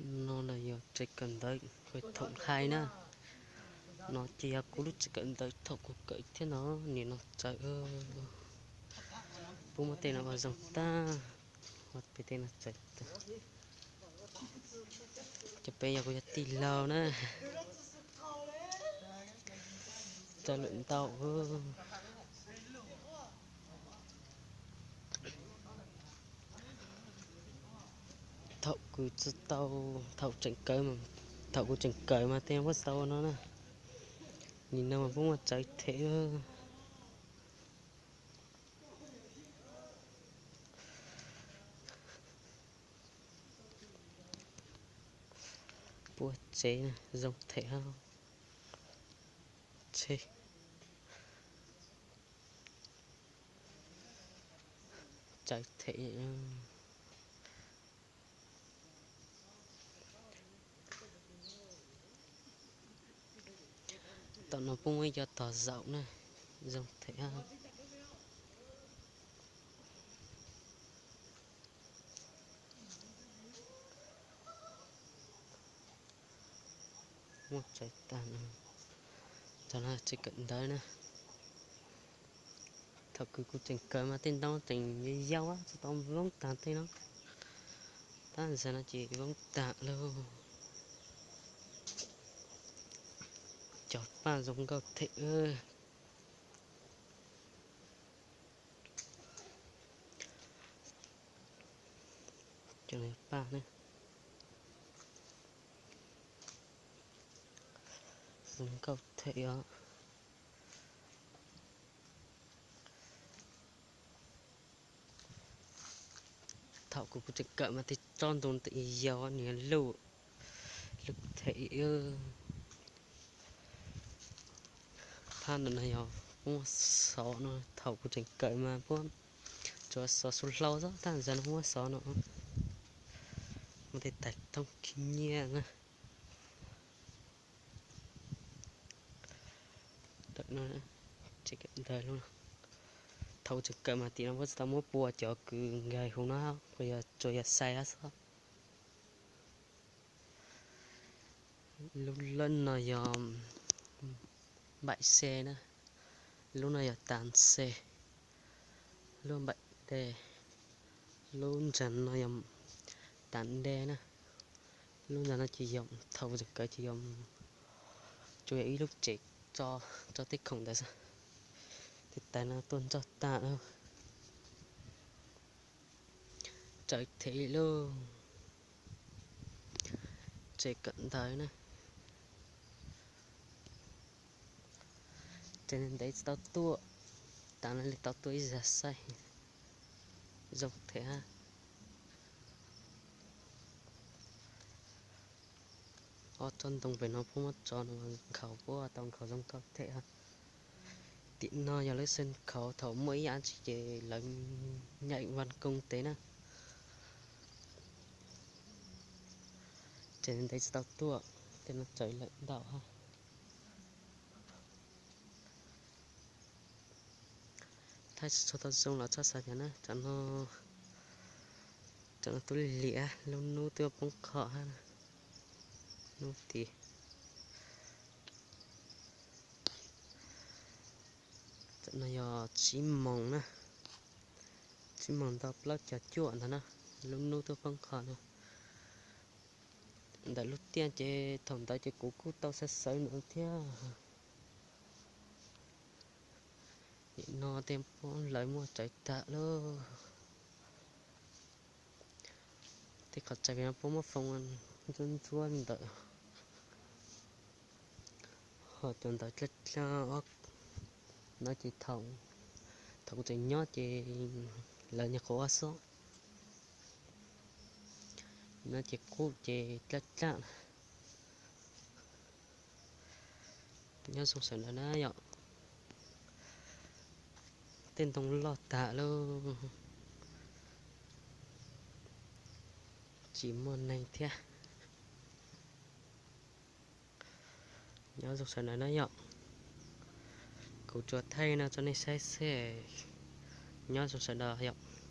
No los yog tsev kawm ntawv uas thaum hais na. No ces yog kuv lub tsev kawm ntawv thaum kuv kawm thiab no, nim no txawv. Puab muab tej no ua zoo tag, ua pem tej no txawv tag. Cov pem yog kuv yog tij laug na, txawv lawm ntau. Thaum kuv tsis tau, thaum tseem kawm, thaum kuv tseem kawm mas tej puab tsis tau ua no na. Nim no mas puab muab txawv them. Puab tsev zoo them hab. Txawv them. Tom no puab muab cov tog zaum na, zoo them hab. Muab txawv tag no. Tog no tsev kawm ntawv na. Thaum kuv, kuv tseem kawm mas tej ntoo tseem yau yau, tsis tau voob tag tej no. Tab ntawd no ces voob tag lauj. Cov paj zoo nkauj them. Cov paj na, zoo nkauj them os. Thaum kuv, kuv tseem kawm mas tej tsob ntoo tseem yau, niag luj, luj them. Phab ntawm no yog puab muab xov no, thaum kuv tseem kawm mas puab tsuas xov xub hlau xwb, tab ntawd no muab xov no, muaj tej tais thoob khib nyiab na. Tsev kawm ntawv, thaum kuv tseem kawm mas tim no puab tsis tau muab pua cov kws nkag huv no, yog tsuas yog xais xwb. Lub lawb no yog npaim xe na, lub no yog tas xe, lub npaim de, lub ntawm no yog tas de na. Lub ntawm no ces yog thaum tseem kawm ces yog, tsuas yog ib lub tsev tso, tso tej khoom ntawd xwb. Tej tais no tuaj nrog tag lawm. Txawv them lauj. Tsev kawm ntawv na. Tsev ntev tsis tau tuaj, tas no li tau tuaj ib zag saib, zoo them hab. Ob tsob ntoo pem no puab muab tso no nkhaus, puab tau nkhaus zoo nkauj them hab. Tim no yog lawv sân khấu thaum muaj ib yam dab tsi ces lawv nyeem văn công tes na. Tsev ntev tsis tau tuaj, tej no txawv lawm ntau hab. Thaij tsis tshua tau zoo los txhob xav cas na. Tam no, tam no tub liam, lub hnub twb poob qho hab, hnub tid. Tam no yog tsib moos na, tsib moos tau plaub caug cuaj ntawd na, lub hnub twb poob qho na. Ntawm lub tiaj ces thaum ntawd ces kuv kuj tau xav sawv ntawd thiab. Nim no tej puab lawv muab txawv tag lawm. Tej qhov txawv no puab muab foo ntxuab ntxuab ntawm, ho cov ntawv dlaaj dlaaj no ces thaum, thaum kuv tseem nyob ces lawv nyuam qhuav ua xwb. No ces qub ces dlaaj dlaaj. Nyob zoo sawv daws na yom. Tej ntoo loj tag lauj, tsis muaj neeg thiab. Nyob zoo sawv daws na yom. Kuv tsuas thaij no rau nej saib xwb. Nyob zoo sawv daws yom.